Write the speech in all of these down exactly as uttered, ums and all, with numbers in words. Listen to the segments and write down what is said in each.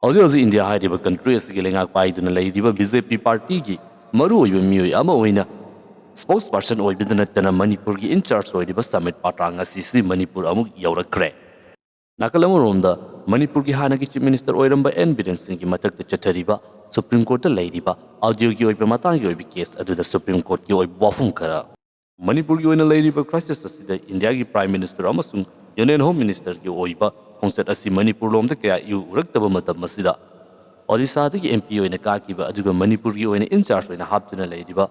ꯍꯧꯖꯤꯛ ꯍꯧꯖꯤꯛ ꯏꯟꯗꯤꯌꯥ ꯍꯥꯏꯔꯤꯕ ꯀꯟꯇ꯭ꯔꯤ ꯑꯁꯤꯒꯤ ꯂꯩꯉꯥꯛ ꯄꯥꯏꯗꯨꯅ ꯂꯩꯔꯤꯕ ꯕꯤ ꯖꯦ ꯄꯤ ꯄꯥꯔꯇꯤꯒꯤ ꯃꯔꯨꯑꯣꯏꯕ ꯃꯤꯑꯣꯏ ꯑꯃ ꯑꯣꯏꯅ ꯁ꯭ꯄꯣꯛꯁ ꯄꯔꯁꯟ ꯑꯣꯏꯕꯗ ꯅꯠꯇꯅ ꯃꯅꯤꯄꯨꯔꯒꯤ ꯏꯟꯆꯥꯔꯖ ꯑꯣꯏꯔꯤꯕ ꯁꯃꯤꯠ ꯄꯥꯇ꯭ꯔꯥ ꯉꯁꯤꯁꯤ ꯃꯅꯤꯄꯨꯔ ꯑꯃꯨꯛ ꯌꯧꯔꯛꯈ꯭ꯔꯦ꯫ ꯅꯥꯀꯜ ꯑꯃꯔꯣꯝꯗ ꯃꯅꯤꯄꯨꯔꯒꯤ ꯍꯥꯟꯅꯒꯤ ꯆꯤꯐ ꯃꯤꯅꯤꯁꯇꯔ ꯑꯣꯏꯔꯝꯕ ꯑꯦꯟ ꯕꯤꯔꯦꯟ ꯁꯤꯡꯒꯤ ꯃꯊꯛꯇ ꯆꯠꯊꯔꯤꯕ ꯁꯨꯄ꯭ꯔꯤꯝ ꯀꯣꯔꯠꯇ ꯂꯩꯔꯤꯕ ꯑꯥꯎꯗꯤꯑꯣꯒꯤ ꯑꯣꯏꯕ ꯃꯇꯥꯡꯒꯤ ꯑꯣꯏꯕ ꯀꯦꯁ ꯑꯗꯨꯗ ꯁꯨꯄ꯭ꯔꯤꯝ ꯀꯣꯔꯠꯀꯤ ꯑꯣꯏꯕ ꯋꯥꯐꯝ ꯈꯔ꯫ ꯃꯅꯤꯄꯨꯔꯒꯤ ꯑꯣꯏꯅ ꯂꯩꯔꯤꯕ ꯀ꯭ꯔꯥꯏꯁꯤꯁ ꯑꯁꯤꯗ ꯏꯟꯗꯤꯌꯥꯒꯤ ꯄ꯭ꯔꯥꯏꯝ ꯃꯤꯅꯤꯁꯇꯔ ꯑꯃꯁꯨꯡ ꯌꯨꯅꯤꯌꯟ ꯍꯣꯝ ꯃꯤꯅꯤꯁꯇꯔꯒꯤ ꯑꯣꯏꯕ ꯈꯣꯡꯆꯠ ꯑꯁꯤ ꯃꯅꯤꯄꯨꯔ ꯂꯣꯝꯗ ꯀꯌꯥ ꯏꯎ ꯎꯔꯛꯇꯕ ꯃꯇꯝ ꯑꯁꯤꯗ ꯑꯣꯗꯤꯁꯥꯗꯒꯤ ꯑꯦꯝ ꯄꯤ ꯑꯣꯏꯅ ꯀꯥꯈꯤꯕ ꯑꯗꯨꯒ ꯃꯅꯤꯄꯨꯔꯒꯤ ꯑꯣꯏꯅ ꯏꯟꯆꯥꯔꯖ ꯑꯣꯏꯅ ꯍꯥꯞꯇꯨꯅ ꯂꯩꯔꯤꯕ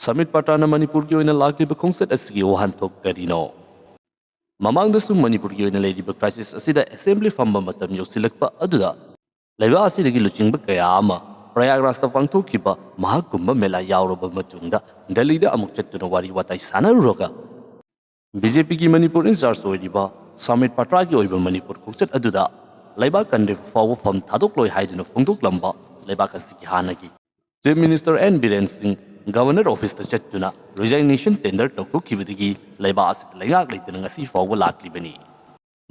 ꯁꯃꯤꯠ ꯄꯥꯇ꯭ꯔꯥꯅ ꯃꯅꯤꯄꯨꯔꯒꯤ ꯑꯣꯏꯅ ꯂꯥꯛꯂꯤꯕ ꯈꯣꯡꯆꯠ ꯑꯁꯤꯒꯤ ꯋꯥꯍꯟꯊꯣꯛ ꯀꯔꯤꯅꯣ? ꯃꯃꯥꯡꯗꯁꯨ ꯃꯅꯤꯄꯨꯔꯒꯤ ꯑꯣꯏꯅ ꯂꯩꯔꯤꯕ ꯀ꯭ꯔꯥꯏꯁꯤꯁ ꯑꯁꯤꯗ ꯑꯦꯁꯦꯝꯕ꯭ꯂꯤ ꯐꯝꯕ ꯃꯇꯝ ꯌꯧꯁꯤꯜꯂꯛꯄ ꯑꯗꯨꯗ ꯂꯩꯕꯥꯛ ꯑꯁꯤꯗꯒꯤ ꯂꯨꯆꯤꯡꯕ ꯀꯌꯥ ꯑꯃ ꯄ꯭ꯔꯌꯥꯒꯔꯥꯖꯇ ꯄꯥꯡꯊꯣꯛꯈꯤꯕ ꯃꯍꯥꯀꯨꯝꯚ ꯃꯦꯂꯥ ꯌꯥꯎꯔꯕ ꯃꯇꯨꯡꯗ ꯗꯦꯜꯂꯤꯗ ꯑꯃꯨꯛ ꯆꯠꯇꯨꯅ ꯋꯥꯔꯤ ꯋꯥꯇꯥꯏ ꯁꯥꯟꯅꯔꯨꯔꯒ ꯕꯤ ꯖꯦ ꯄꯤꯒꯤ ꯃꯅꯤꯄꯨꯔ ꯏꯟꯆꯥꯔꯖ ꯑꯣꯏꯔꯤꯕ ꯁꯃꯤꯠ ꯄꯥꯇ꯭ꯔꯥꯒꯤ ꯑꯣꯏꯕ ꯃꯅꯤꯄꯨꯔ ꯈꯣꯡꯆꯠ ꯑꯗꯨꯗ ꯂꯩꯕꯥꯛ ꯀꯟꯗ꯭ꯔꯤꯕ ꯐꯥꯎꯕ ꯐꯝ ꯊꯥꯗꯣꯛꯂꯣꯏ ꯍꯥꯏꯗꯨꯅ ꯐꯣꯡꯗꯣꯛꯂꯝꯕ ꯂꯩꯕꯥꯛ ꯑꯁꯤꯒꯤ ꯍꯥꯟꯅꯒꯤ ꯆꯤꯐ ꯃꯤꯅꯤꯁꯇꯔ ꯑꯦꯟ ꯕꯤꯔꯦꯟ ꯁꯤꯡ ꯒꯚꯔꯅꯔ ꯑꯣꯐꯤꯁꯇ ꯆꯠꯇꯨꯅ ꯔꯤꯖꯥꯏꯅꯦꯁꯟ ꯇꯦꯟꯗꯔ ꯇꯧꯊꯣꯛꯈꯤꯕꯗꯒꯤ ꯂꯩꯕꯥꯛ ꯑꯁꯤꯗ ꯂꯩꯉꯥꯛ ꯂꯩꯇꯅ ꯉꯁꯤ ꯐꯥꯎꯕ ꯂꯥꯛꯂꯤꯕꯅꯤ꯫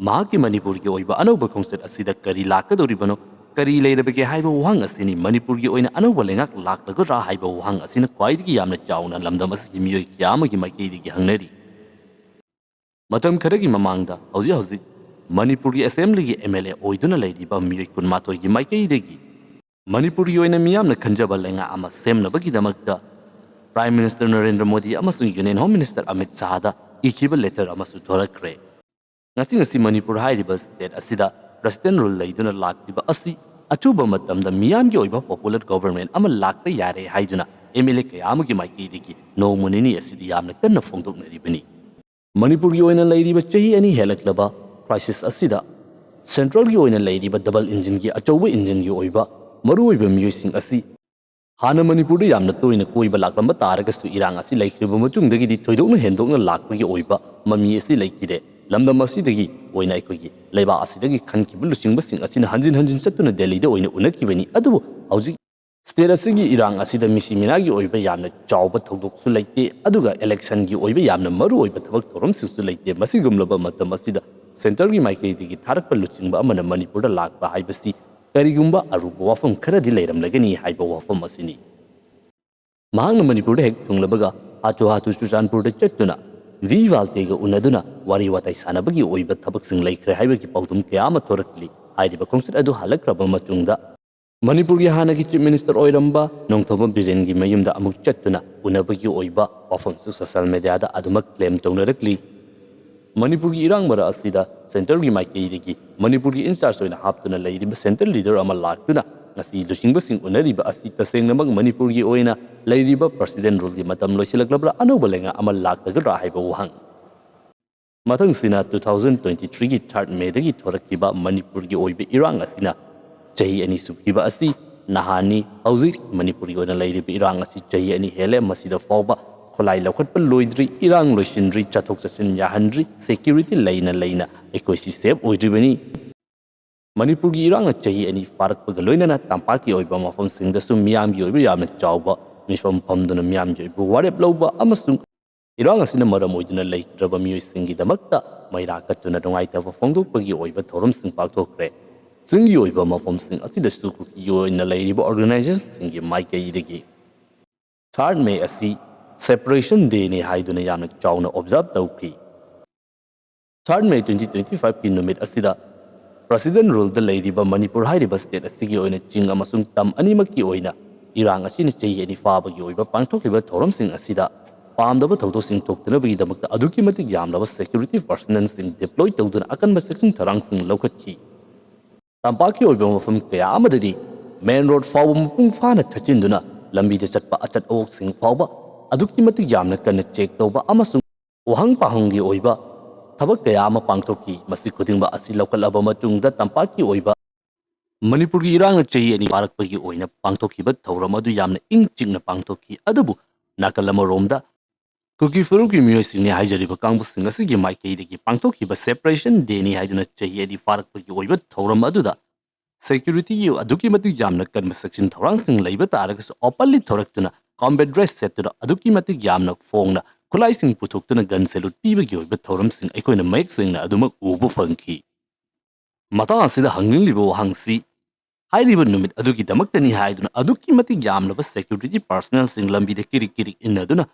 ꯃꯍꯥꯛꯀꯤ ꯃꯅꯤꯄꯨꯔꯒꯤ ꯑꯣꯏꯕ ꯑꯅꯧꯕ ꯈꯣꯡꯆꯠ ꯑꯁꯤꯗ ꯀꯔꯤ ꯂꯥꯛꯀꯗꯧꯔꯤꯕꯅꯣ, ꯀꯔꯤ ꯂꯩꯔꯕꯒꯦ ꯍꯥꯏꯕ ꯋꯥꯍꯪ ꯑꯁꯤꯅꯤ ꯃꯅꯤꯄꯨꯔꯒꯤ ꯑꯣꯏꯅ ꯑꯅꯧꯕ ꯂꯩꯉꯥꯛ ꯂꯥꯛꯂꯒꯗ꯭ꯔꯥ ꯍꯥꯏꯕ ꯋꯥꯍꯪ ꯑꯁꯤꯅ ꯈ꯭ꯋꯥꯏꯗꯒꯤ ꯌꯥꯝꯅ ꯆꯥꯎꯅ ꯂꯝꯗꯝ ꯑꯁꯤꯒꯤ ꯃꯤꯑꯣꯏ ꯀꯌꯥ ꯑꯃꯒꯤ ꯃꯥꯏꯀꯩꯗꯒꯤ ꯍꯪꯅꯔꯤ꯫ ꯃꯇꯝ ꯈꯔꯒꯤ ꯃꯃꯥꯡꯗ ꯍꯧꯖꯤꯛ ꯍꯧꯖꯤꯛ ꯃꯅꯤꯄꯨꯔꯒꯤ ꯑꯦꯁꯦꯝꯕ꯭ꯂꯤꯒꯤ ꯑꯦꯝ ꯑꯦꯜ ꯑꯦ ꯑꯣꯏꯗꯨꯅ ꯂꯩꯔꯤꯕ ꯃꯤꯑꯣꯏ ꯀꯨꯟꯃꯥꯊꯣꯏꯒꯤ ꯃꯥꯏꯀꯩꯗꯒꯤ ꯃꯅꯤꯄꯨꯔꯒꯤ ꯑꯣꯏꯅ ꯃꯤꯌꯥꯝꯅ ꯈꯟꯖꯕ ꯂꯩꯉꯥꯛ ꯑꯃ ꯁꯦꯝꯅꯕꯒꯤꯗꯃꯛꯇ ꯄ꯭ꯔꯥꯏꯝ ꯃꯤꯅꯤꯁꯇꯔ ꯅꯔꯦꯟꯗ꯭ꯔ ꯃꯣꯗꯤ ꯑꯃꯁꯨꯡ ꯌꯨꯅꯤꯌꯟ ꯍꯣꯝ ꯃꯤꯅꯤꯁꯇꯔ ꯑꯃꯤꯠ ꯁꯥꯍꯗ ꯏꯈꯤꯕ ꯂꯦꯇꯔ ꯑꯃꯁꯨ ꯊꯣꯔꯛꯈ꯭ꯔꯦ꯫ ꯉꯁꯤ ꯉꯁꯤ ꯃꯅꯤꯄꯨꯔ ꯍꯥꯏꯔꯤꯕ ꯁ꯭ꯇꯦꯠ ꯑꯁꯤꯗ ꯄ꯭ꯔꯁꯤꯗꯦꯟ ꯔꯨꯜ ꯂꯩꯗꯨꯅ ꯂꯥꯛꯂꯤꯕ ꯑꯁꯤ ꯑꯊꯨꯕ ꯃꯇꯝꯗ ꯃꯤꯌꯥꯝꯒꯤ ꯑꯣꯏꯕ ꯄꯣꯄꯨꯂꯔ ꯒꯣꯚꯔꯟꯃꯦꯟꯠ ꯑꯃ ꯂꯥꯛꯄ ꯌꯥꯔꯦ ꯍꯥꯏꯗꯨꯅ ꯑꯦꯝ ꯑꯦꯜ ꯑꯦ ꯀꯌꯥ ꯑꯃꯒꯤ ꯃꯥꯏꯀꯩꯗꯒꯤ ꯅꯣꯡꯃ ꯅꯤꯅꯤ ꯑꯁꯤꯗ ꯌꯥꯝꯅ ꯀꯟꯅ ꯐꯣꯡꯗꯣꯛꯅꯔꯤꯕꯅꯤ꯫ ꯃꯅꯤꯄꯨꯔꯒꯤ ꯑꯣꯏꯅ ꯂꯩꯔꯤꯕ ꯆꯍꯤ ꯑꯅꯤ ꯍꯦꯜꯂꯛꯂꯕ ꯀ꯭ꯔꯥꯏꯁꯤꯁ ꯑꯁꯤꯗ ꯁꯦꯟꯇ꯭ꯔꯦꯜꯒꯤ ꯑꯣꯏꯅ ꯂꯩꯔꯤꯕ ꯗꯕꯜ ꯏꯟꯖꯤꯟꯒꯤ ꯑꯆꯧꯕ ꯏꯟꯖꯤꯟꯒꯤ ꯑꯣꯏꯕ ꯃꯔꯨꯑꯣꯏꯕ ꯃꯤꯑꯣꯏꯁꯤꯡ ꯑꯁꯤ ꯍꯥꯟꯅ ꯃꯅꯤꯄꯨꯔꯗ ꯌꯥꯝꯅ ꯇꯣꯏꯅ ꯀꯣꯏꯕ ꯂꯥꯛꯂꯝꯕ ꯇꯥꯔꯒꯁꯨ ꯏꯔꯥꯡ ꯑꯁꯤ ꯂꯩꯈꯤꯕ ꯃꯇꯨꯡꯗꯒꯤꯗꯤ ꯊꯣꯏꯗꯣꯛꯅ ꯍꯦꯟꯗꯣꯛꯅ ꯂꯥꯛꯄꯒꯤ ꯑꯣꯏꯕ ꯃꯃꯤ ꯑꯁꯤ ꯂꯩꯈꯤꯗꯦ꯫ ꯂꯝꯗꯝ ꯑꯁꯤꯗꯒꯤ ꯑꯣꯏꯅ ꯑꯩꯈꯣꯏꯒꯤ ꯂꯩꯕꯥꯛ ꯑꯁꯤꯗꯒꯤ ꯈꯟꯈꯤꯕ ꯂꯨꯆꯤꯡꯕꯁꯤꯡ ꯑꯁꯤꯅ ꯍꯟꯖꯤꯟ ꯍꯟꯖꯤꯟ ꯆꯠꯇꯨꯅ ꯗꯦꯜꯂꯤꯗ ꯑꯣꯏꯅ ꯎꯅꯈꯤꯕꯅꯤ꯫ ꯑꯗꯨꯕꯨ ꯍꯧꯖꯤꯛ ꯁ꯭ꯇꯦꯠ ꯑꯁꯤꯒꯤ ꯏꯔꯥꯡ ꯑꯁꯤꯗ ꯃꯤꯁꯤ ꯃꯤꯅꯥꯒꯤ ꯑꯣꯏꯕ ꯌꯥꯝꯅ ꯆꯥꯎꯕ ꯊꯧꯗꯣꯛꯁꯨ ꯂꯩꯇꯦ, ꯑꯗꯨꯒ ꯏꯂꯦꯛꯁꯟꯒꯤ ꯑꯣꯏꯕ ꯌꯥꯝꯅ ꯃꯔꯨ ꯑꯣꯏꯕ ꯊꯕꯛ ꯊꯧꯔꯝꯁꯤꯡꯁꯨ ꯂꯩꯇꯦ꯫ ꯃꯁꯤꯒꯨꯝꯂꯕ ꯃꯇꯝ ꯑꯁꯤꯗ ꯁꯦꯟꯇꯔꯒꯤ ꯃꯥꯏꯀꯩꯗꯒꯤ ꯊꯥꯔꯛꯄ ꯂꯨꯆꯤꯡꯕ ꯑꯃꯅ ꯃꯅꯤꯄꯨꯔꯗ ꯂꯥꯛꯄ ꯍꯥꯏꯕꯁꯤ ꯀꯔꯤꯒꯨꯝꯕ ꯑꯔꯨꯕ ꯋꯥꯐꯝ ꯈꯔꯗꯤ ꯂꯩꯔꯝꯂꯒꯅꯤ ꯍꯥꯏꯕ ꯋꯥꯐꯝ ꯑꯁꯤꯅꯤ꯫ ꯃꯍꯥꯛꯅ ꯃꯅꯤꯄꯨꯔꯗ ꯍꯦꯛ ꯊꯨꯡꯂꯕꯒ ꯍꯥꯊꯨ ꯍꯥꯊꯨ ꯆꯨꯔꯆꯥꯟꯄꯨꯔꯗ ꯆꯠꯇꯨꯅ ꯚꯤ ꯋꯥꯜꯇꯦꯒ ꯎꯅꯗꯨꯅ ꯋꯥꯔꯤ ꯋꯥꯇꯥꯏ ꯁꯥꯟꯅꯕꯒꯤ ꯑꯣꯏꯕ ꯊꯕꯛꯁꯤꯡ ꯂꯩꯈ꯭ꯔꯦ ꯍꯥꯏꯕꯒꯤ ꯄꯥꯎꯗꯝ ꯀꯌꯥ ꯑꯃ ꯊꯣꯔꯛꯂꯤ꯫ ꯍꯥꯏꯔꯤꯕ ꯈꯣꯡꯆꯠ ꯑꯗꯨ ꯍꯜꯂꯛꯈ꯭ꯔꯕ ꯃꯇꯨꯡꯗ ꯃꯅꯤꯄꯨꯔꯒꯤ ꯍꯥꯟꯅꯒꯤ Chief Minister ꯑꯣꯏꯔꯝꯕ ꯅꯣꯡꯊꯣꯝꯕꯝ ꯕꯤꯔꯦꯟꯒꯤ ꯃꯌꯨꯝꯗ ꯑꯃꯨꯛ ꯆꯠꯇꯨꯅ ꯎꯅꯕꯒꯤ ꯑꯣꯏꯕ ꯋꯥꯐꯝꯁꯨ social mediaꯗ ꯑꯗꯨꯃꯛ claim ꯇꯧꯅꯔꯛꯂꯤ꯫ ꯃꯅꯤꯄꯨꯔꯒꯤ ꯏꯔꯥꯡ ꯃꯔꯛ ꯑꯁꯤꯗ centreꯒꯤ ꯃꯥꯏꯀꯩꯗꯒꯤ ꯃꯅꯤꯄꯨꯔꯒꯤ in charge ꯑꯣꯏꯅ ꯍꯥꯞꯇꯨꯅ ꯂꯩꯔꯤꯕ central leader ꯑꯃ ꯂꯥꯛꯇꯨꯅ ꯉꯁꯤ ꯂꯨꯆꯤꯡꯕꯁꯤꯡ ꯎꯅꯔꯤꯕ ꯑꯁꯤ ꯇꯁꯦꯡꯅꯃꯛ ꯃꯅꯤꯄꯨꯔꯒꯤ ꯑꯣꯏꯅ ꯂꯩꯔꯤꯕ President ruleꯒꯤ ꯃꯇꯝ ꯂꯣꯏꯁꯤꯜꯂꯛꯂꯕ꯭ꯔꯥ, ꯑꯅꯧꯕ ꯂꯩꯉꯥꯛ ꯑꯃ ꯂꯥꯛꯀꯗ꯭ꯔꯥ ꯍꯥꯏꯕ ꯋꯥꯍꯪ꯫ ꯃꯊꯪꯁꯤꯅ two thousand twenty threeꯒꯤ third Mayꯗꯒꯤ ꯊꯣꯔꯛꯈꯤꯕ ꯃꯅꯤꯄꯨꯔꯒꯤ ꯑꯣꯏꯕ ꯏꯔꯥꯡ ꯑꯁꯤꯅ ꯆꯍꯤ ꯑꯅꯤ ꯁꯨꯈꯤꯕ ꯑꯁꯤ ꯅꯍꯥꯟꯅꯤ꯫ ꯍꯧꯖꯤꯛ ꯃꯅꯤꯄꯨꯔꯒꯤ ꯑꯣꯏꯅ ꯂꯩꯔꯤꯕ ꯏꯔꯥꯡ ꯑꯁꯤ ꯆꯍꯤ ꯑꯅꯤ ꯍꯦꯜꯂꯦ꯫ ꯃꯁꯤꯗ ꯐꯥꯎꯕ ꯈꯨꯠꯂꯥꯏ ꯂꯧꯈꯠꯄ ꯂꯣꯏꯗ꯭ꯔꯤ, ꯏꯔꯥꯡ ꯂꯣꯏꯁꯤꯟꯗ꯭ꯔꯤ, ꯆꯠꯊꯣꯛ ꯆꯠꯁꯤꯟ ꯌꯥꯍꯟꯗ꯭ꯔꯤ, security ꯂꯩꯅ ꯂꯩꯅ ꯑꯩꯈꯣꯏꯁꯤ safe ꯑꯣꯏꯗ꯭ꯔꯤꯕꯅꯤ꯫ ꯃꯅꯤꯄꯨꯔꯒꯤ ꯏꯔꯥꯡꯅ ꯆꯍꯤ ꯑꯅꯤ ꯐꯥꯔꯛꯄꯒ ꯂꯣꯏꯅꯅ ꯇꯝꯄꯥꯛꯀꯤ ꯑꯣꯏꯕ ꯃꯐꯝꯁꯤꯡꯗꯁꯨ ꯃꯤꯌꯥꯝꯒꯤ ꯑꯣꯏꯕ ꯌꯥꯝꯅ ꯆꯥꯎꯕ ꯃꯤꯐꯝ ꯐꯝꯗꯨꯅ ꯃꯤꯌꯥꯝꯒꯤ ꯑꯣꯏꯕ ꯋꯥꯔꯦꯞ ꯂꯧꯕ ꯑꯃꯁꯨꯡ ꯏꯔꯥꯡ ꯑꯁꯤꯅ ꯃꯔꯝ ꯑꯣꯏꯗꯨꯅ ꯂꯩꯈꯤꯗ꯭ꯔꯕ ꯃꯤꯑꯣꯏꯁꯤꯡꯒꯤꯗꯃꯛꯇ ꯃꯩꯔꯥ ꯀꯠꯇꯨꯅ ꯅꯨꯡꯉꯥꯏꯇꯕ ꯐꯣꯡꯗꯣꯛꯄꯒꯤ ꯑꯣꯏꯕ ꯊꯧꯔꯝꯁꯤꯡ ꯄꯥꯡꯊꯣꯛꯈ꯭ꯔꯦ꯫ ꯆꯤꯡꯒꯤ ꯑꯣꯏꯕ ꯃꯐꯝꯁꯤꯡ ꯑꯁꯤꯗꯁꯨ ꯀꯨꯀꯤꯒꯤ ꯑꯣꯏꯅ ꯂꯩꯔꯤꯕ organizationꯁꯤꯡꯒꯤ ꯃꯥꯏꯀꯩꯗꯒꯤ third May ꯑꯁꯤ Separation Dayꯅꯤ ꯍꯥꯏꯗꯨꯅ ꯌꯥꯝꯅ ꯆꯥꯎꯅ observe ꯇꯧꯈꯤ꯫ Third May twenty twenty fiveꯀꯤ ꯅꯨꯃꯤꯠ ꯑꯁꯤꯗ President ruleꯗ ꯂꯩꯔꯤꯕ ꯃꯅꯤꯄꯨꯔ ꯍꯥꯏꯔꯤꯕ state ꯑꯁꯤꯒꯤ ꯑꯣꯏꯅ ꯆꯤꯡ ꯑꯃꯁꯨꯡ ꯇꯝ ꯑꯅꯤꯃꯛꯀꯤ ꯑꯣꯏꯅ ꯏꯔꯥꯡ ꯑꯁꯤꯅ ꯆꯍꯤ ꯑꯅꯤ ꯐꯥꯕꯒꯤ ꯑꯣꯏꯕ ꯄꯥꯡꯊꯣꯛꯂꯤꯕ ꯊꯧꯔꯝꯁꯤꯡ ꯑꯁꯤꯗ ꯄꯥꯝꯗꯕ ꯊꯧꯗꯣꯛꯁꯤꯡ ꯊꯣꯛꯇꯅꯕꯒꯤꯗꯃꯛꯇ ꯑꯗꯨꯛꯀꯤ ꯃꯇꯤꯛ ꯌꯥꯝꯂꯕ security personnelꯁꯤꯡ deploy ꯇꯧꯗꯨꯅ ꯑꯀꯟꯕ ꯆꯦꯛꯁꯤꯟ ꯊꯧꯔꯥꯡꯁꯤꯡ ꯂꯧꯈꯠꯈꯤ꯫ ꯇꯝꯄꯥꯛꯀꯤ ꯑꯣꯏꯕ ꯃꯐꯝ ꯀꯌꯥ ꯑꯃꯗꯗꯤ main road ꯐꯥꯎꯕ ꯃꯄꯨꯡ ꯐꯥꯅ ꯊꯠꯆꯤꯟꯗꯨꯅ ꯂꯝꯕꯤꯗ ꯆꯠꯄ ꯑꯆꯠ ꯑꯋꯣꯛꯁꯤꯡ ꯐꯥꯎꯕ ꯑꯗꯨꯛꯀꯤ ꯃꯇꯤꯛ ꯌꯥꯝꯅ ꯀꯟꯅ check ꯇꯧꯕ ꯑꯃꯁꯨꯡ ꯋꯥꯍꯪ ꯄꯥꯎꯍꯪꯒꯤ ꯑꯣꯏꯕ ꯊꯕꯛ ꯀꯌꯥ ꯑꯃ ꯄꯥꯡꯊꯣꯛꯈꯤ꯫ ꯃꯁꯤ ꯈꯨꯗꯤꯡꯃꯛ ꯑꯁꯤ ꯂꯧꯈꯠꯂꯕ ꯃꯇꯨꯡꯗ ꯇꯝꯄꯥꯛꯀꯤ ꯑꯣꯏꯕ ꯃꯅꯤꯄꯨꯔꯒꯤ ꯏꯔꯥꯡꯅ ꯆꯍꯤ ꯑꯅꯤ ꯐꯥꯔꯛꯄꯒꯤ ꯑꯣꯏꯅ ꯄꯥꯡꯊꯣꯛꯈꯤꯕ ꯊꯧꯔꯝ ꯑꯗꯨ ꯌꯥꯝꯅ ꯏꯪ ꯆꯤꯛꯅ ꯄꯥꯡꯊꯣꯛꯈꯤ꯫ ꯑꯗꯨꯕꯨ ꯅꯥꯀꯜ ꯑꯃꯔꯣꯝꯗ ꯀꯨꯀꯤ ꯐꯨꯔꯨꯞꯀꯤ ꯃꯤꯑꯣꯏꯁꯤꯡꯅꯤ ꯍꯥꯏꯖꯔꯤꯕ ꯀꯥꯡꯕꯨꯁꯤꯡ ꯑꯁꯤꯒꯤ ꯃꯥꯏꯀꯩꯗꯒꯤ ꯄꯥꯡꯊꯣꯛꯈꯤꯕ Separation Dayꯅꯤ ꯍꯥꯏꯗꯨꯅ ꯆꯍꯤ ꯑꯅꯤ ꯐꯥꯔꯛꯄꯒꯤ ꯑꯣꯏꯕ ꯊꯧꯔꯝ ꯑꯗꯨꯗ securityꯒꯤ ꯑꯗꯨꯛꯀꯤ ꯃꯇꯤꯛ ꯌꯥꯝꯅ ꯀꯟꯕ ꯆꯦꯛꯁꯤꯟ ꯊꯧꯔꯥꯡꯁꯤꯡ ꯂꯩꯕ ꯇꯥꯔꯒꯁꯨ openly ꯊꯣꯔꯛꯇꯨꯅ combat dress ꯁꯦꯠꯇꯨꯅ ꯑꯗꯨꯛꯀꯤ ꯃꯇꯤꯛ ꯌꯥꯝꯅ ꯐꯣꯡꯅ ꯈꯨꯠꯂꯥꯏꯁꯤꯡ ꯄꯨꯊꯣꯛꯇꯨꯅ gun salute ꯄꯤꯕꯒꯤ ꯑꯣꯏꯕ ꯊꯧꯔꯝꯁꯤꯡ ꯑꯩꯈꯣꯏꯅ ꯃꯌꯦꯛ ꯁꯦꯡꯅ ꯑꯗꯨꯃꯛ ꯎꯕ ꯐꯪꯈꯤ꯫ ꯃꯇꯥꯡ ꯑꯁꯤꯗ ꯍꯪꯅꯤꯡꯂꯤꯕ ꯋꯥꯍꯪꯁꯤ, ꯍꯥꯏꯔꯤꯕ ꯅꯨꯃꯤꯠ ꯑꯗꯨꯒꯤꯗꯃꯛꯇꯅꯤ ꯍꯥꯏꯗꯨꯅ ꯑꯗꯨꯛꯀꯤ ꯃꯇꯤꯛ ꯌꯥꯝꯂꯕ security personnelꯁꯤꯡ ꯂꯝꯕꯤꯗ ꯀꯤꯔꯤꯛ ꯀꯤꯔꯤꯛ ꯏꯟꯅꯗꯨꯅ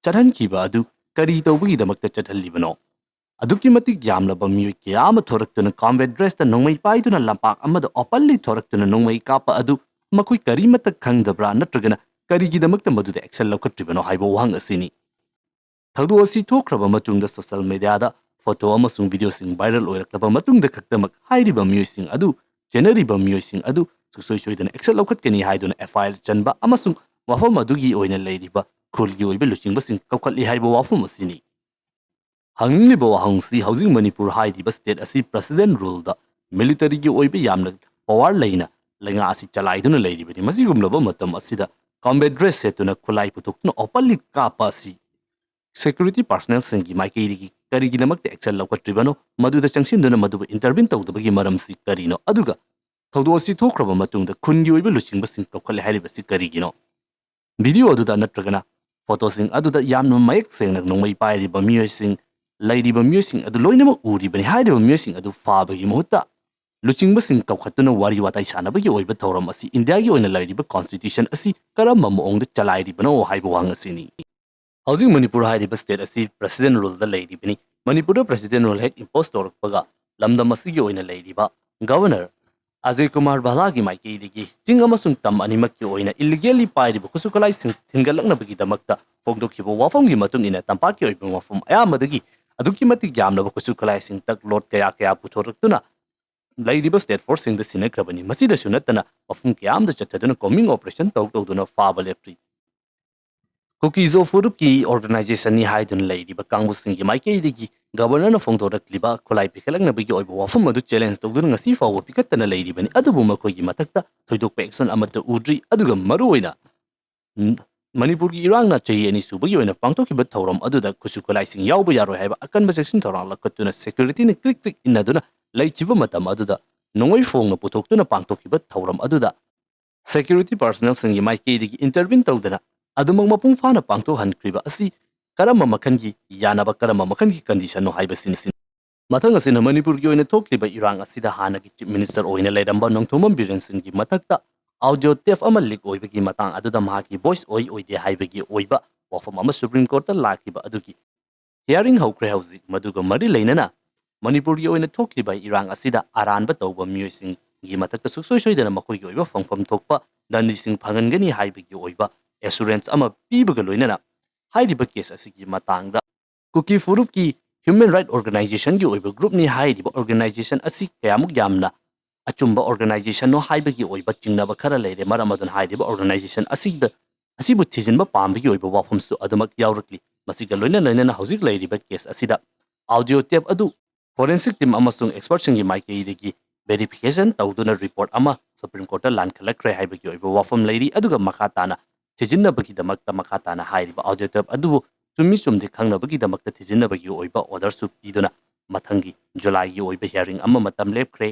ꯆꯠꯍꯟꯈꯤꯕ ꯑꯗꯨ ꯀꯔꯤ ꯇꯧꯕꯒꯤꯗꯃꯛꯇ ꯆꯠꯍꯜꯂꯤꯕꯅꯣ? ꯑꯗꯨꯛꯀꯤ ꯃꯇꯤꯛ ꯌꯥꯝꯂꯕ ꯃꯤꯑꯣꯏ ꯀꯌꯥ ꯑꯃ ꯊꯣꯔꯛꯇꯨꯅ combat dressꯇ ꯅꯣꯡꯃꯩ ꯄꯥꯏꯗꯨꯅ ꯂꯝꯄꯥꯛ ꯑꯃꯗ openly ꯊꯣꯔꯛꯇꯨꯅ ꯅꯣꯡꯃꯩ ꯀꯥꯞꯄ ꯑꯗꯨ ꯃꯈꯣꯏ ꯀꯔꯤꯃꯠꯇ ꯈꯪꯗꯕ꯭ꯔꯥ? ꯅꯠꯇ꯭ꯔꯒꯅ ꯀꯔꯤꯒꯤꯗꯃꯛꯇ ꯃꯗꯨꯗ action ꯂꯧꯈꯠꯇ꯭ꯔꯤꯕꯅꯣ ꯍꯥꯏꯕ ꯋꯥꯍꯪ ꯑꯁꯤꯅꯤ꯫ ꯊꯧꯗꯣꯛ ꯑꯁꯤ ꯊꯣꯛꯈ꯭ꯔꯕ ꯃꯇꯨꯡꯗ social mediaꯗ photo ꯑꯃꯁꯨꯡ videoꯁꯤꯡ viral ꯑꯣꯏꯔꯛꯂꯕ ꯃꯇꯨꯡꯗ ꯈꯛꯇꯃꯛ ꯍꯥꯏꯔꯤꯕ ꯃꯤꯑꯣꯏꯁꯤꯡ ꯑꯗꯨ, ꯆꯦꯟꯅꯔꯤꯕ ꯃꯤꯑꯣꯏꯁꯤꯡ ꯑꯗꯨ ꯁꯨꯡꯁꯣꯏ ꯁꯣꯏꯗꯅ action ꯂꯧꯈꯠꯀꯅꯤ ꯍꯥꯏꯗꯨꯅ FIR ꯆꯟꯕ ꯑꯃꯁꯨꯡ ꯃꯐꯝ ꯑꯗꯨꯒꯤ ꯑꯣꯏꯅ ꯂꯩꯔꯤꯕ ꯈꯨꯜꯒꯤ ꯑꯣꯏꯕ ꯂꯨꯆꯤꯡꯕꯁꯤꯡ ꯀꯧꯈꯠꯂꯤ ꯍꯥꯏꯕ ꯋꯥꯐꯝ ꯑꯁꯤꯅꯤ꯫ ꯍꯪꯅꯤꯡꯂꯤꯕ ꯋꯥꯍꯪꯁꯤ, ꯍꯧꯖꯤꯛ ꯃꯅꯤꯄꯨꯔ ꯍꯥꯏꯔꯤꯕ state ꯑꯁꯤ president ruleꯗ militaryꯒꯤ ꯑꯣꯏꯕ ꯌꯥꯝꯅ power ꯂꯩꯅ ꯂꯩꯉꯥꯛ ꯑꯁꯤ ꯆꯂꯥꯏꯗꯨꯅ ꯂꯩꯔꯤꯕꯅꯤ꯫ ꯃꯁꯤꯒꯨꯝꯂꯕ ꯃꯇꯝ ꯑꯁꯤꯗ combat dress ꯁꯦꯠꯇꯨꯅ ꯈꯨꯠꯂꯥꯏ ꯄꯨꯊꯣꯛꯇꯨꯅ openly ꯀꯥꯞꯄ ꯑꯁꯤ security personnelꯁꯤꯡꯒꯤ ꯃꯥꯏꯀꯩꯗꯒꯤ ꯀꯔꯤꯒꯤꯗꯃꯛꯇ action ꯂꯧꯈꯠꯇ꯭ꯔꯤꯕꯅꯣ? ꯃꯗꯨꯗ ꯆꯪꯁꯤꯟꯗꯨꯅ ꯃꯗꯨꯕꯨ intervene ꯇꯧꯗꯕꯒꯤ ꯃꯔꯝꯁꯤ ꯀꯔꯤꯅꯣ? ꯑꯗꯨꯒ ꯊꯧꯗꯣꯛ ꯑꯁꯤ ꯊꯣꯛꯈ꯭ꯔꯕ ꯃꯇꯨꯡꯗ ꯈꯨꯟꯒꯤ ꯑꯣꯏꯕ ꯂꯨꯆꯤꯡꯕꯁꯤꯡ ꯀꯧꯈꯠꯂꯦ ꯍꯥꯏꯔꯤꯕꯁꯤ ꯀꯔꯤꯒꯤꯅꯣ? Video ꯑꯗꯨꯗ ꯅꯠꯇ꯭ꯔꯒꯅ photoꯁꯤꯡ ꯑꯗꯨꯗ ꯌꯥꯝꯅ ꯃꯌꯦꯛ ꯁꯦꯡꯅ ꯅꯣꯡꯃꯩ ꯄꯥꯏꯔꯤꯕ ꯃꯤꯑꯣꯏꯁꯤꯡ, ꯂꯩꯔꯤꯕ ꯃꯤꯑꯣꯏꯁꯤꯡ ꯑꯗꯨ ꯂꯣꯏꯅꯃꯛ ꯎꯔꯤꯕꯅꯤ꯫ ꯍꯥꯏꯔꯤꯕ ꯃꯤꯑꯣꯏꯁꯤꯡ ꯑꯗꯨ ꯐꯥꯕꯒꯤ ꯃꯍꯨꯠꯇ ꯂꯨꯆꯤꯡꯕꯁꯤꯡ ꯀꯧꯈꯠꯇꯨꯅ ꯋꯥꯔꯤ ꯋꯥꯇꯥꯏ ꯁꯥꯟꯅꯕꯒꯤ ꯑꯣꯏꯕ ꯊꯧꯔꯝ ꯑꯁꯤ ꯏꯟꯗꯤꯌꯥꯒꯤ ꯑꯣꯏꯅ ꯂꯩꯔꯤꯕ constitution ꯑꯁꯤ ꯀꯔꯝꯕ ꯃꯑꯣꯡꯗ ꯆꯂꯥꯏꯔꯤꯕꯅꯣ ꯍꯥꯏꯕ ꯋꯥꯍꯪ ꯑꯁꯤꯅꯤ꯫ ꯍꯧꯖꯤꯛ ꯃꯅꯤꯄꯨꯔ ꯍꯥꯏꯔꯤꯕ state ꯑꯁꯤ president ruleꯗ ꯂꯩꯔꯤꯕꯅꯤ꯫ ꯃꯅꯤꯄꯨꯔꯗ president rule ꯍꯦꯛ impose ꯇꯧꯔꯛꯄꯒ ꯂꯝꯗꯝ ꯑꯁꯤꯒꯤ ꯑꯣꯏꯅ ꯂꯩꯔꯤꯕ governor ꯑꯖꯌ ꯀꯨꯃꯥꯔ ꯚꯥꯂꯥꯒꯤ ꯃꯥꯏꯀꯩꯗꯒꯤ ꯆꯤꯡ ꯑꯃꯁꯨꯡ ꯇꯝ ꯑꯅꯤꯃꯛꯀꯤ ꯑꯣꯏꯅ illegally ꯄꯥꯏꯔꯤꯕ ꯈꯨꯠꯁꯨ ꯈꯨꯠꯂꯥꯏꯁꯤꯡ ꯊꯤꯟꯒꯠꯂꯛꯅꯕꯒꯤꯗꯃꯛꯇ ꯐꯣꯡꯗꯣꯛꯈꯤꯕ ꯋꯥꯐꯝꯒꯤ ꯃꯇꯨꯡ ꯏꯟꯅ ꯇꯝꯄꯥꯛꯀꯤ ꯑꯣꯏꯕ ꯃꯐꯝ ꯑꯌꯥꯝꯕꯗꯒꯤ ꯑꯗꯨꯛꯀꯤ ꯃꯇꯤꯛ ꯌꯥꯝꯂꯕ ꯈꯨꯠꯁꯨ ꯈꯨꯠꯂꯥꯏꯁꯤꯡ truck load ꯀꯌꯥ ꯀꯌꯥ ꯄꯨꯊꯣꯔꯛꯇꯨꯅ ꯂꯩꯔꯤꯕ state forceꯁꯤꯡꯗ ꯁꯤꯟꯅꯈ꯭ꯔꯕꯅꯤ꯫ ꯃꯁꯤꯗꯁꯨ ꯅꯠꯇꯅ ꯃꯐꯝ ꯀꯌꯥ ꯑꯃꯗ ꯆꯠꯊꯗꯨꯅ combing operation ꯇꯧ ꯇꯧꯗꯨꯅ ꯐꯥꯕ ꯂꯦꯞꯇ꯭ꯔꯤ꯫ ꯀꯨꯀꯤ ꯖꯣ ꯐꯨꯔꯨꯞꯀꯤ organizationꯅꯤ ꯍꯥꯏꯗꯨꯅ ꯂꯩꯔꯤꯕ ꯀꯥꯡꯕꯨꯁꯤꯡꯒꯤ ꯃꯥꯏꯀꯩꯗꯒꯤ governorꯅ ꯐꯣꯡꯗꯣꯔꯛꯂꯤꯕ ꯈꯨꯠꯂꯥꯏ ꯄꯤꯈꯠꯂꯛꯅꯕꯒꯤ ꯑꯣꯏꯕ ꯋꯥꯐꯝ ꯑꯗꯨ challenge ꯇꯧꯗꯨꯅ ꯉꯁꯤ ꯐꯥꯎꯕ ꯄꯤꯈꯠꯇꯅ ꯂꯩꯔꯤꯕꯅꯤ꯫ ꯑꯗꯨꯕꯨ ꯃꯈꯣꯏꯒꯤ ꯃꯊꯛꯇ ꯊꯣꯏꯗꯣꯛꯄ action ꯑꯃꯠꯇ ꯎꯗ꯭ꯔꯤ꯫ ꯑꯗꯨꯒ ꯃꯔꯨꯑꯣꯏꯅ ꯎꯝ, ꯃꯅꯤꯄꯨꯔꯒꯤ ꯏꯔꯥꯡꯅ ꯆꯍꯤ ꯑꯅꯤ ꯁꯨꯕꯒꯤ ꯑꯣꯏꯅ ꯄꯥꯡꯊꯣꯛꯈꯤꯕ ꯊꯧꯔꯝ ꯑꯗꯨꯗ ꯈꯨꯠꯁꯨ ꯈꯨꯠꯂꯥꯏꯁꯤꯡ ꯌꯥꯎꯕ ꯌꯥꯔꯣꯏ ꯍꯥꯏꯕ ꯑꯀꯟꯕ ꯆꯦꯛꯁꯤꯟ ꯊꯧꯔꯥꯡ ꯂꯧꯈꯠꯇꯨꯅ securityꯅ ꯀ꯭ꯔꯤꯛ ꯀ꯭ꯔꯤꯛ ꯏꯟꯅꯗꯨꯅ ꯂꯩꯈꯤꯕ ꯃꯇꯝ ꯑꯗꯨꯗ ꯅꯣꯡꯃꯩ ꯐꯣꯡꯅ ꯄꯨꯊꯣꯛꯇꯨꯅ ꯄꯥꯡꯊꯣꯛꯈꯤꯕ ꯊꯧꯔꯝ ꯑꯗꯨꯗ security personnelꯁꯤꯡꯒꯤ ꯃꯥꯏꯀꯩꯗꯒꯤ intervene ꯇꯧꯗꯅ ꯑꯗꯨꯃꯛ ꯃꯄꯨꯡ ꯐꯥꯅ ꯄꯥꯡꯊꯣꯛꯍꯟꯈ꯭ꯔꯤꯕ ꯑꯁꯤ ꯀꯔꯝꯕ ꯃꯈꯜꯒꯤ ꯌꯥꯅꯕ, ꯀꯔꯝꯕ ꯃꯈꯜꯒꯤ conditionꯅꯣ ꯍꯥꯏꯕꯁꯤꯅꯤ꯫ ꯃꯊꯪ ꯑꯁꯤꯅ ꯃꯅꯤꯄꯨꯔꯒꯤ ꯑꯣꯏꯅ ꯊꯣꯛꯂꯤꯕ ꯏꯔꯥꯡ ꯑꯁꯤꯗ ꯍꯥꯟꯅꯒꯤ Chief Minister ꯑꯣꯏꯅ ꯂꯩꯔꯝꯕ ꯅꯣꯡꯊꯣꯝꯕꯝ ꯕꯤꯔꯦꯟ ꯁꯤꯡꯒꯤ ꯃꯊꯛꯇ audio tape ꯑꯃ leak ꯑꯣꯏꯕꯒꯤ ꯃꯇꯥꯡ ꯑꯗꯨꯗ ꯃꯍꯥꯛꯀꯤ voice ꯑꯣꯏ ꯑꯣꯏꯗꯦ ꯍꯥꯏꯕꯒꯤ ꯑꯣꯏꯕ ꯋꯥꯐꯝ ꯑꯃ Supreme Courtꯇ ꯂꯥꯛꯈꯤꯕ ꯑꯗꯨꯒꯤ hearing ꯍꯧꯈ꯭ꯔꯦ ꯍꯧꯖꯤꯛ꯫ ꯃꯗꯨꯒ ꯃꯔꯤ ꯂꯩꯅꯅ ꯃꯅꯤꯄꯨꯔꯒꯤ ꯑꯣꯏꯅ ꯊꯣꯛꯂꯤꯕ ꯏꯔꯥꯡ ꯑꯁꯤꯗ ꯑꯔꯥꯟꯕ ꯇꯧꯕ ꯃꯤꯑꯣꯏꯁꯤꯡꯒꯤ ꯃꯊꯛꯇ ꯁꯨꯡꯁꯣꯏ ꯁꯣꯏꯗꯅ ꯃꯈꯣꯏꯒꯤ ꯑꯣꯏꯕ ꯐꯪꯐꯝ ꯊꯣꯛꯄ ꯗꯟꯗꯤꯁꯤꯡ ꯐꯪꯍꯟꯒꯅꯤ ꯍꯥꯏꯕꯒꯤ ꯑꯣꯏꯕ assurance ꯑꯃ ꯄꯤꯕꯒ ꯂꯣꯏꯅꯅ ꯍꯥꯏꯔꯤꯕ case ꯑꯁꯤꯒꯤ ꯃꯇꯥꯡꯗ ꯀꯨꯀꯤ ꯐꯨꯔꯨꯞꯀꯤ human right organizationꯒꯤ ꯑꯣꯏꯕ groupꯅꯤ꯫ ꯍꯥꯏꯔꯤꯕ organization ꯑꯁꯤ ꯀꯌꯥꯃꯨꯛ ꯌꯥꯝꯅ ꯑꯆꯨꯝꯕ organizationꯅꯣ ꯍꯥꯏꯕꯒꯤ ꯑꯣꯏꯕ ꯆꯤꯡꯅꯕ ꯈꯔ ꯂꯩꯔꯦ꯫ ꯃꯔꯝ ꯑꯗꯨꯅ ꯍꯥꯏꯔꯤꯕ organization ꯑꯁꯤꯗ, ꯑꯁꯤꯕꯨ ꯊꯤꯖꯤꯟꯕ ꯄꯥꯝꯕꯒꯤ ꯑꯣꯏꯕ ꯋꯥꯐꯝꯁꯨ ꯑꯗꯨꯃꯛ ꯌꯥꯎꯔꯛꯂꯤ꯫ ꯃꯁꯤꯒ ꯂꯣꯏꯅ ꯂꯣꯏꯅꯅ ꯍꯧꯖꯤꯛ ꯂꯩꯔꯤꯕ case ꯑꯁꯤꯗ audio tape ꯑꯗꯨ forensic team ꯑꯃꯁꯨꯡ expertꯁꯤꯡꯒꯤ ꯃꯥꯏꯀꯩꯗꯒꯤ verification ꯇꯧꯗꯨꯅ report ꯑꯃ Supreme Courtꯇ ꯂꯥꯟꯈꯠꯂꯛꯈ꯭ꯔꯦ ꯍꯥꯏꯕꯒꯤ ꯑꯣꯏꯕ ꯋꯥꯐꯝ ꯂꯩꯔꯤ꯫ ꯑꯗꯨꯒ ꯃꯈꯥ ꯇꯥꯅ ꯊꯤꯖꯤꯟꯅꯕꯒꯤꯗꯃꯛꯇ ꯃꯈꯥ ꯇꯥꯅ ꯍꯥꯏꯔꯤꯕ audio tape ꯑꯗꯨꯕꯨ ꯆꯨꯝꯃꯤ ꯆꯨꯝꯗꯦ ꯈꯪꯅꯕꯒꯤꯗꯃꯛꯇ ꯊꯤꯖꯤꯟꯅꯕꯒꯤ ꯑꯣꯏꯕ orderꯁꯨ ꯄꯤꯗꯨꯅ ꯃꯊꯪꯒꯤ Julyꯒꯤ ꯑꯣꯏꯕ hearing ꯑꯃ ꯃꯇꯝ ꯂꯦꯞꯈ꯭ꯔꯦ꯫